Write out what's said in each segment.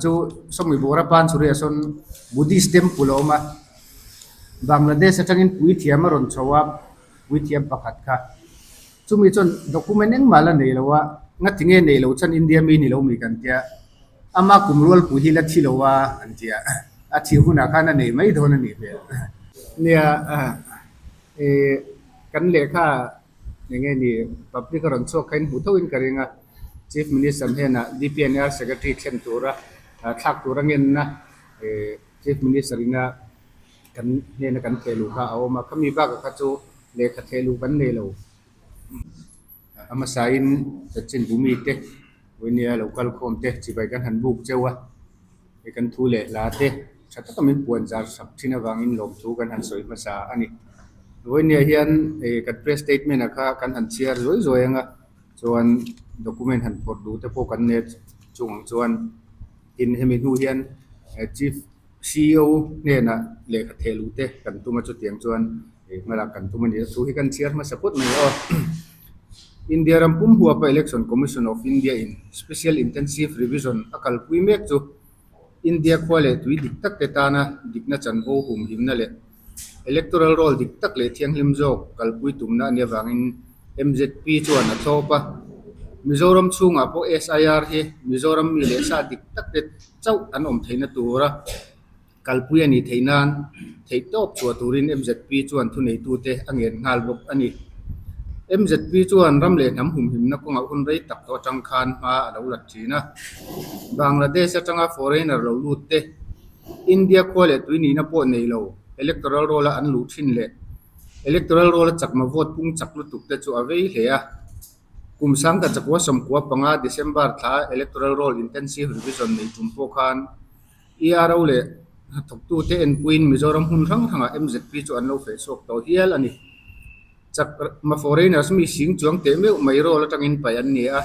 Chu sawmi bawra Panchhuri ah sawn Buddhist temple a awm a, Bangladesh atangin puithiam a rawn chho a, puithiam pakhat kha. Chumi chuan document engmah la nei lo a, ngati nge nei lo chuan India mi ni lo mi kan tia, ama kum rualpui hi la thi lo a an tia, a thih hunah khan a nei mai dawn a nih hmel. Nia eh kan lehkha Eng nge ni public a rawn chhuak kha in hmuh tho in ka ring a, Chief Minister hnenah DPNR Secretary thlen tura thlak tura ngenna Chief Minister ina kan hnena kan theh luh kha a awm a, khami bakah kha chu lehkha theh luh kan nei lo. A hmasain chanchin bumi te Vawinia lo kal khawm te chibai kan han buk cheu a. Hei kan thu leh hla te tha taka min puan zar sak thin avangin lawmthu kan han sawi hmasa a ni. Vawinia hian kan press statement ah kha kan han chhiar zuai zuai ang a, chuan document han phawrh duh te pawh kan nei a chung ang chuan tin hemi hnu hian chief ceo hnenah lehkha theh luh te kan tum a chutiang chuan hmalak kan tum a ni a thu hi kan chhiar hmasa phawt mai aw. India ram pum huapa Election Commission of India in Special Intensive Revision a kalpui mek chu India khua leh tui dik tak te tana dikna chanvo humhimna leh Electoral Roll dik tak leh thianghlim zawk kalpui tumna a nih avangin MZP chuan a thlawp a. Mizoram chhungah pawh SIR hi Mizoram mi leh sa dik tak te chauh an awm theihna tura Kalpui a nih theih nan theihtawp chhuah turin MZP chuan thuneitute a ngen nghal bawk a ni. MZP chuan ram leh hnam humhimna kawngah hun rei tak tawh atang khan hma a lo la thin a. Bangladesh atanga foreigner lo lut te, India khua leh tui nihna pawh nei lo electoral roll a an luh thin leh electoral roll a chakma vote pung chak lutuk te chu a vei hle a. Kum sangka chakua 15 December thla electoral roll intensive revision nei tum pawh khan ERO leh hnathawktute enpuiin Mizoram hmun hrang hrangah MZP chu an lo feh chhuak tawh hial a ni. Chakma foreigners mi sing chuang teh meuh mai roll atangin paih an ni a,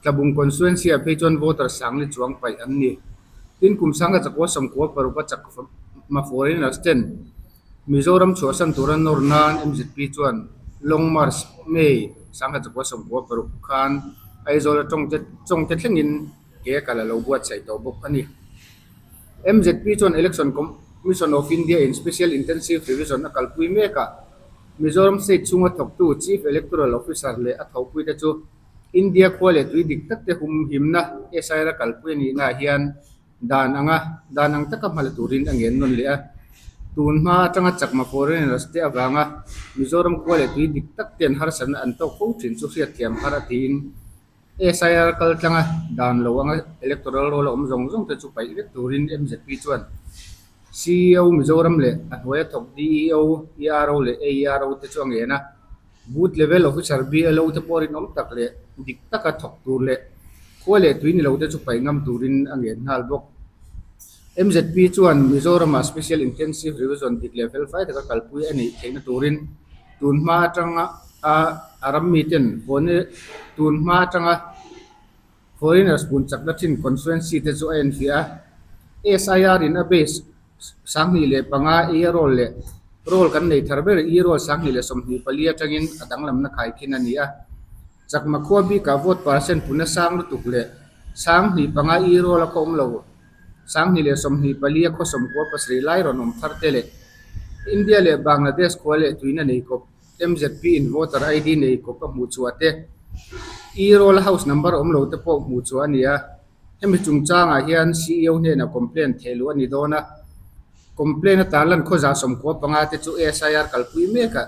Tlabung constituency-ah phei chuan voter sangli chuang paih an ni. Tin, kum sangha chakua 96 a Chakma foreigners ten Mizoram chhuahsan tura nawr nan MZP chuan Long March May 1996 khan Aizawl atawng te chawngte thlengin ke a kal a lo buatsaih tawh bawk a ni. MZP chuan Election Commission of India in Special Intensive Revision a kalpui mek a, Mizoram State chhunga thawktu Chief Electoral Officer leh a thopuite chu India khua leh tui dik takte humhimna SIR a kalpui a nihnaah hian dan anga dan ang taka hmala turin a ngen nawn leh a. Tun hma atanga chakma foreigners te avanga Mizoram khua leh tui dik takte an harsatna an tawk fo thin chu hriatthiam har a tiin SIR kal tlanga dan lo anga electoral roll a awm zawng zawng te chu paih vek turin MZP chuan CEO Mizoram leh a hnuaia thawk DEO, ERO leh AERO te chu a ngen a. Booth Level Officer, BLO, te pawh rinawm tak leh dik taka thawk tur leh khua leh tui ni lo te chu paih ngam turin a ngen nghal bawk. MZP chuan Mizoramah Special Intensive Revision dik leh felfai taka kalpui a neih theihna turin tun hma atanga a ram miten tun hma atanga foreigners bun chakna thin constituency te chu a enfiah a. SIR in a base 25 E-roll leh roll kan nei thar ber E-roll 2024 atangin a danglamna khaikhin a ni a. Chakma khua bikah vote percent puna sang lutuk leh 25 E-roll a khaw awm lo. 2024 a khaw 97 lai rawn awm thar te leh India leh Bangladesh khua leh tuina nei kawp MZP in voter ID nei kawp a hmuh chhuah te, E-roll a house number awm lo te pawh hmuh chhuah a ni a. Hemi chungchangah hian CEO hnenah complaint theih luh a ni dawn a, complaint a tarlan khawzah 95 te chu SIR kalpui mekah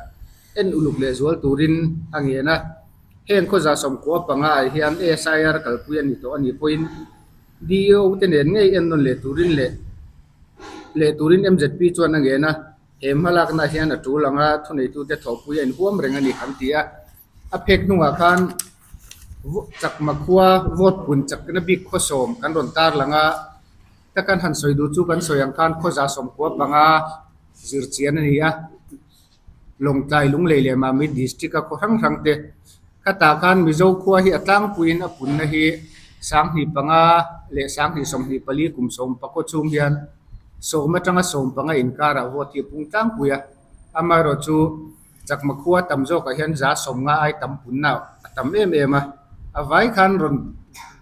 en uluk leh zual turin a ngen a. Heng khawzah 95 ah hian SIR kalpui a ni tawh a nih pawhin DEO te nen ngei en nawn leh turin leh leh turin MZP chuan a ngen a, he hmalakna hian a tul anga thuneitute thawhpui a inhuam reng a ni an ti a. A phek hnungah khan chakma khua vote pun chakna bik khaw sawm kan rawn tar lang a, ka kan han sawi duh chu kan sawi ang khan khaw za 95 zir chian a ni a. Lawngtlai Lunglei leh Mamit District a khaw hrang hrang te khatah khan Mizo khua hi a tlangpuiin a punna hi 1005 leh 1024 kum sawmpakaw chhung hian sawm atanga sawmpanga inkarah vote hi a pung tlangpui a, amaherawh chu Chakma khua tam zawkah hian za sawmnga ai tam punna a tam em em a, a vai khan rawn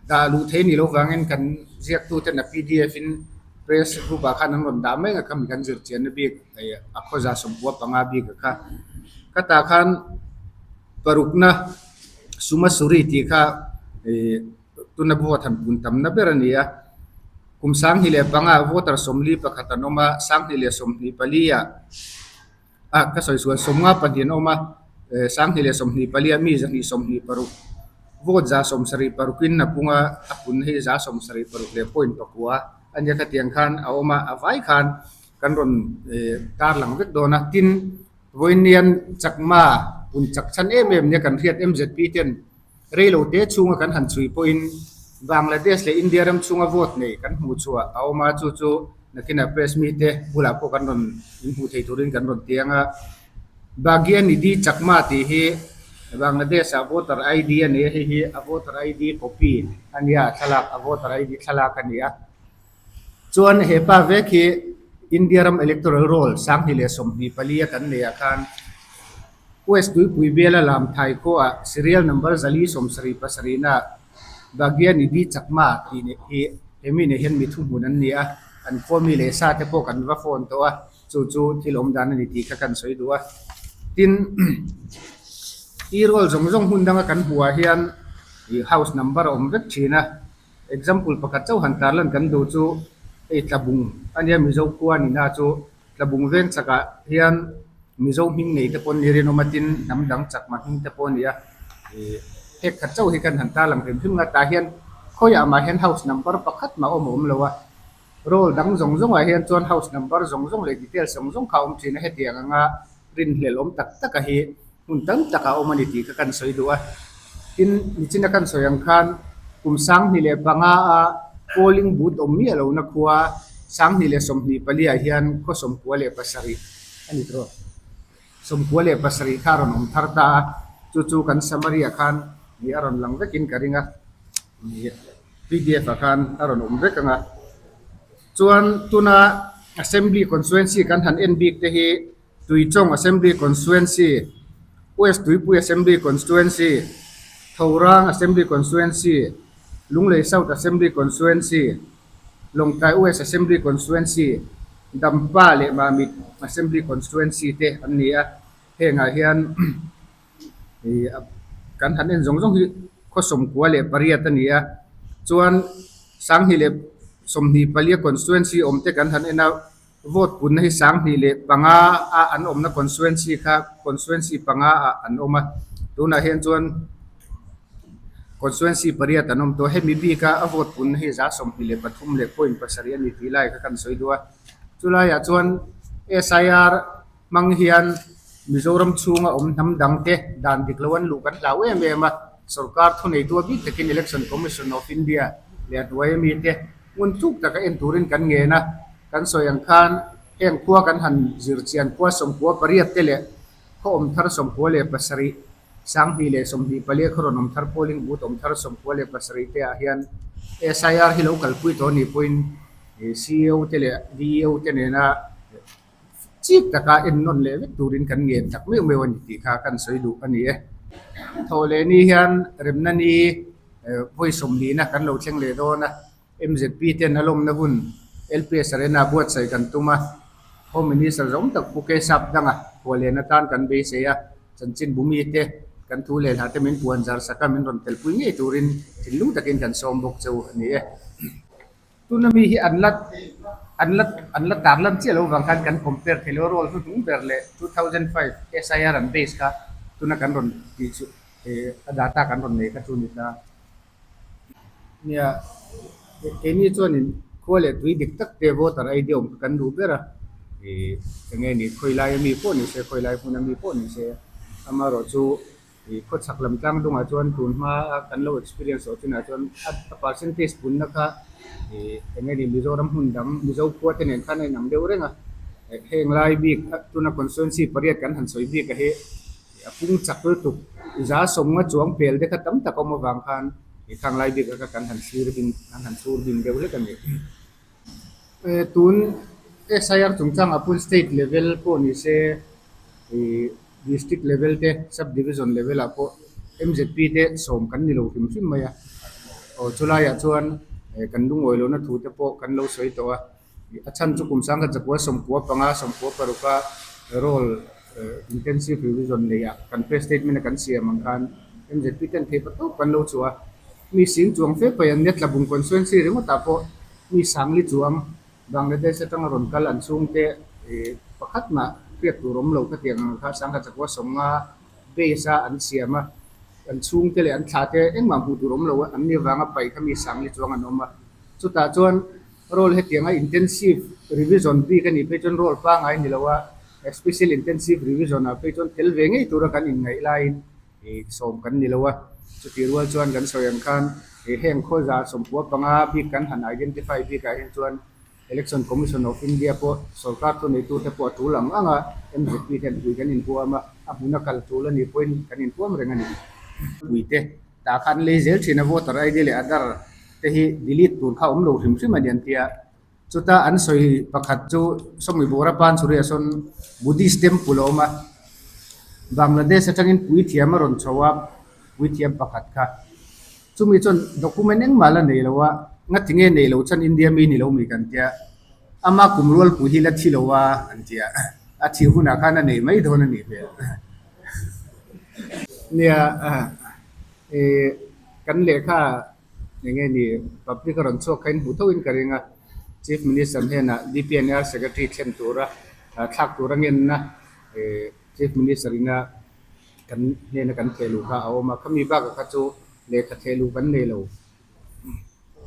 dah luh thei ni lo vangin kan. Ziaktuten a pdf in press group ah khan an rawn dah mai ang a khami kan zir chianna bik a khawza 95 bik a kha. Khatah khan parukna Sumasuri tih kha ih tuna vote han pun tamna ber a ni a. Kum 2005 ah voter 41 an awm a, 2024 ah ah ka sawi sual 52 an awm a, 2024 ah mi 226 vote 76 in a pung a, a pun hi 76 leh point pakua a nia khatiang khan a awm a, a vai khan kan rawn tarlang vek dawn a. Tin, vawiin Chakma pun chak chhan em em nia kan hriat MZP ten Reilo te chhunga kan han chhui pawhin Bangladesh leh India ram chhunga vote nei kan hmuh chhuah a awm a, chu chu nakinah press mite bulah pawh kan rawn inhmuh thei turin kan rawn tiang a. Bhagyanidhi Chakma tih hi Bangladesh ah voter ID a ni a, hei hi a voter ID copy a nia, a thlalak a voter ID thlalak a ni a. Chuan he pa vek hi India ram electoral roll 2024 a kan neih ah khan West Tuipui biala lam thai khuaah serial number 477 na Bhagyanidhi Chakma tih nih hi he mi nen hian mi thuhmun an ni a, an khua mi leh sa te pawh kan va phone tawh a, chu chu thil awm dan a ni tih kha kan sawi duh a. Tin, e-roll zawng zawng hmun danga kan hmuhah hian ih house number a awm vek thin a, example pakhat chauh han tarlan kan duh chu hei Tlabung a nia Mizo khua a nihna chu Tlabung veng chakah hian Mizo hming nei te pawh an ni rinawm a tin hnam dang chakma hming te pawh a ni a ih hek khat chauh hi kan han tarlang hrim hrim a tah hian khawiah mah hian house number pakhat mah awm a awm lo a roll dang zawng zawngah hian chuan house number zawng zawng leh details zawng zawng kha a awm thin a hetiang anga rinhlelh awm tak tak a hi hmun tam tak a awm a ni tih kha kan sawi duh a tin nichina kan sawi ang khan kum 2005 a polling booth awm miah lohna khua 2024 ah hian khaw 97 a ni tawh 97 kha a rawn awm thar ta a chu chu kan summary ah khan ih a rawn lang vekin ka ring a ih pdf ah khan a rawn awm vek ang a chuan tuna assembly constituency kan han en bik te hi. Tuichawng Assembly Constituency, West Tuipui Assembly Constituency, Thorang Assembly Constituency, Lunglei South Assembly Constituency, Lawngtlai West Assembly Constituency, Dampa leh Mamit Assembly Constituency te an ni a. Hengah hian kan han en zawng zawng hi khaw 98 a ni a, chuan 2024 Constituency awm te kan han en a. Vote punna hi 2005 a an awmna constituency kha constituency panga ah an awm a, tunah hian chuan constituency pariat an awm tawh a, hemi bika a vote punna hi 23 leh point pasarih a ni tih lai kha kan sawi duh a, chulaiah chuan SIR hmang hian Mizoram chhunga awm hnam dangte dan dik lo an luh kan hlau em em a, sorkar thuneitu a bik takin Election Commission of India leh a hnuai amite hmun tluk taka en turin kan ngen a. Kan sawi ang khan heng khua kan han zir chian khua 98 te leh khaw awm thar 97, 2024 khaw rawn awm thar polling booth awm thar 97 te ah hian SIR hi lo kalpui tawh anih pawhin CEO te leh DEO te nena chik taka ennawn leh vek turin kan ngen tak meuh meuh a ni tih kha kan sawi duh a ni e. Thawh leh ni hian remna ni vawi sawmhnihna kan lo thleng leh dawn a. MZP ten a lawmna hun LPS Arena buatsaih kan tum a, Home Minister zawng tak Pu Kesap danga khuallian atan kan beisei a, chanchin bumi te kan thu leh hla te min puan zar sak a, min rawn telpui ngei turin thinlung takin kan sawm bawk che u a ni e. Tuna mi hi an la an la an la tarlan chiah lo vang khan kan compare thei lo a, role hnuhnung ber leh 2005 SIR an base kha tuna kan rawn tih chu a data kan rawn nei kha chu a ni ta. Nia, keini chuanin khua leh tui dik tak te voter ID awm kha kan duh ber a, ih eng nge ni khawi lai ami pawh ni se, khawi lai hmun ami pawh ni se, amaherawh chu ih khawchhak lam tlang dungah chuan tun hma a kan lo experience tawh chinah chuan a percentage punna kha ih eng nge ni Mizoram hmun dang Mizo khua te nen khan a inang deuh reng a, heng lai bik tuna constituency pariat kan han sawi bik a hi. A pung chak lutuk 150 chuang pel te kha tam tak a awm avang khan i khang lai bik kha kan han thlir bing kan han thur bing deuh hlek a ni. Tun SIR chungchangah pawhin state level pawh ni se ih district level te sub division level ah pawh MZP te sawm kan ni lo hrim hrim mai a. Aw chulaiah chuan Kan lungawi lohna thu te pawh kan lo sawi tawh a, a chhan chu kum sangkhat zakua 95 96 a roll intensive revision neih ah kan press statement a kan siam ang khan MZP ten thei pa tawp kan lo chhuah a, mi sing chuang fe paih an nia tlabung constituency ringawt ah pawh mi sangli chuang Bangladesh atanga rawn kal an chhungte pakhat mah hriat tur awm lo khatiang ang kha sangkhat zakua 50 base a an siam a, an chhungte leh an thla te engmah hmuh tur awm lo a, an ni avanga paih kha mi sangli chuang an awm a. Chutah chuan roll hetianga intensive revision bik a nih phei chuan roll pangngai ni lo a, special intensive revision ah phei chuan tel ve ngei tura kan inngaih laiin sawm kan ni lo a. Chutih rual chuan kan sawi ang khan heng khawza 95 bik kan han identify bikah hian chuan Election Commission of India pawh sorkar thuneitute pawh a tul ang ang a, MZP hian pui kan inhuam a, a hmuna kal tul a nih pawhin kan inhuam reng a ni. Puite tah khan lei zel thin a, voter ID leh Aadhaar te hi delete tur kha awm lo hrim hrim a ni an ti a. Chuta an sawi pakhat chu Sawmi Bora Panchhuri-ah sawn Buddhist temple a awm a, Bangladesh atangin puithiam a rawn chho a, puithiam pakhat kha. Chumi chuan document engmah la nei lo a, ngati nge nei lo chuan India mi ni lo mi kan tia, ama kum rualpui hi la thi lo a an tia, a thih hunah khan a nei mai dawn a nih hmel. Nia eh kan lehkha eng nge ni public a rawn chhuak kha in hmuh tho in ka ring a, Chief Minister hnenah DPNR Secretary thlen tura thlak tura ngenna eh Chief Minister ina kan hnena kan thehluh kha a awm a, khami bakah kha chu lehkha thehluh kan nei lo.